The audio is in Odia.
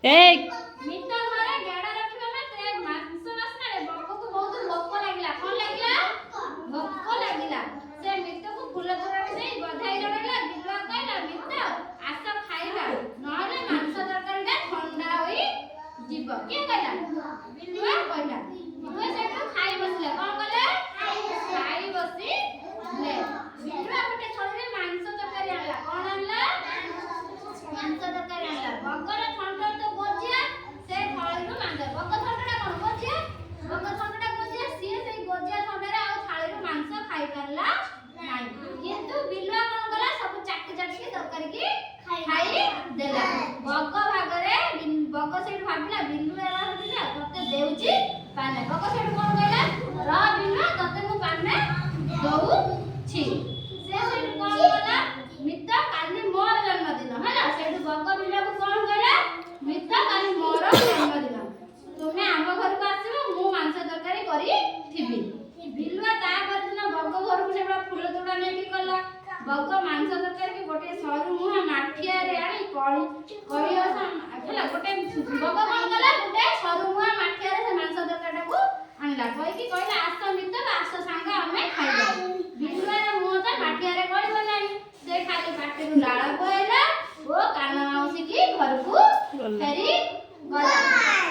ଏ। ମିତ ଘରେ ଗେଡ଼ ରଖିବା ମାତ୍ରେ ମାଂସ ବାସ୍ନାରେ ବଗକୁ ବହୁତ ଭୋକ ଲାଗିଲା। କଣ ଲାଗିଲା? ଭୋକ ଲାଗିଲା। ସେ ମିତକୁ ଫୁଲ ତୋଡ଼ାଣି ଦେଇ ବଧାଇ ଜଣାଇଲା। ବିଲୁଆ କହିଲା, "ମିତ, ଆସ ଖାଇବା, ନହେଲେ ମାଂସ ତରକାରୀଟା ଥଣ୍ଡା ହୋଇ ଯିବ।" କିଏ କହିଲା? ବିଲୁଆ କହିଲା। ଦୁହେଁ ସେଇଠୁ ଖାଇ ବସିଲେ। କଣ କଲେ? ଖାଇ ବସିଲେ। ବିଲୁଆ ଗୋଟେ ଥଳିରେ ମାଂସ ତରକାରୀ ଆଣିଲା। କଣ ଆଣିଲା? ମାଂସ ତରକାରୀ ଆଣିଲା। ବଗର ଥଣ୍ଟ ତ ଗୋଜିଆ। ସେ ଥଳିରୁ ମାଂସ, ବଗ ଥଣ୍ଟଟା କଣ ଗୋଜିଆ? ବଗ ଥଣ୍ଟଟା ଗୋଜିଆ। ସିଏ ସେଇ ଗୋଜିଆ ଥଣ୍ଟରେ ଆଉ ଥାଳିରୁ ମାଂସ ଖାଇ ପାରିଲା ନାହିଁ। କିନ୍ତୁ ବିଲୁଆ କଣ କଲା? ସବୁ ଚାଟି ଚାଟିକି ତରକାରୀ କି ଖାଇ ଦେଲା। ବଗ ଭାଗରେ ବଗ ସେଇଠୁ ଭାବିଲା, ବିଲୁଆ ଭାବିଲା, ତତେ ଦେଉଛି ପାନେ। ବଗ ସେଇଠୁ କଣ କହିଲା? "ର ବିଲୁଆ, ତତେ ମୁଁ ପାନେ ଦଉଛି।" ସେ ସେଇଠୁ କଣ କଲା? "ମିତ, କାଲି ମୋର ଜନ୍ମଦିନ।" ହେଲା, ସେଇଠୁ ବଗ ବିଲୁଆକୁ କଣ କହିଲା? "ମିତ, କାଲି ମୋର ଜନ୍ମଦିନ, ତୁମେ ଆମ ଘରକୁ ଆସିବ, ମୁଁ ମାଂସ ତରକାରୀ କରିଥିବି।" ବିଲୁଆ ତା ପରଦିନ ବଗ ଘରକୁ ସେଭଳିଆ ଫୁଲ ତୋଡ଼ା ନେଇକି ଗଲା। ବଗ ମାଂସ ତରକାରୀକି ଗୋଟିଏ ସରୁ ମୁହାଁ ମାଠିଆରେ ଆଣି କଳି କଳି ହେଲା। ଗୋଟେ ବଗ କଣ କଲା? ଗୋଟେ ସରୁ ମୁହାଁ ମାଠିଆରେ ସେ ମାଂସ ତରକାରୀଟାକୁ ଆଣିଲା। କହିକି କହିଲା, "ଆସ ମିତ ବା ଆସ ସାଙ୍ଗ, ଆମେ ଖାଇବା।" ବିଲୁଆର ମୁହଁ ତ ମାଠିଆରେ ଗଳିବ ନାହିଁ। ସେ ଖାଲି ପାଟିରୁ ଲାଳ ବୋହିଲା ଓ କାନ ଆଉଁସିକି ଘରକୁ ଗଲା। ଫେରି ଗଲା।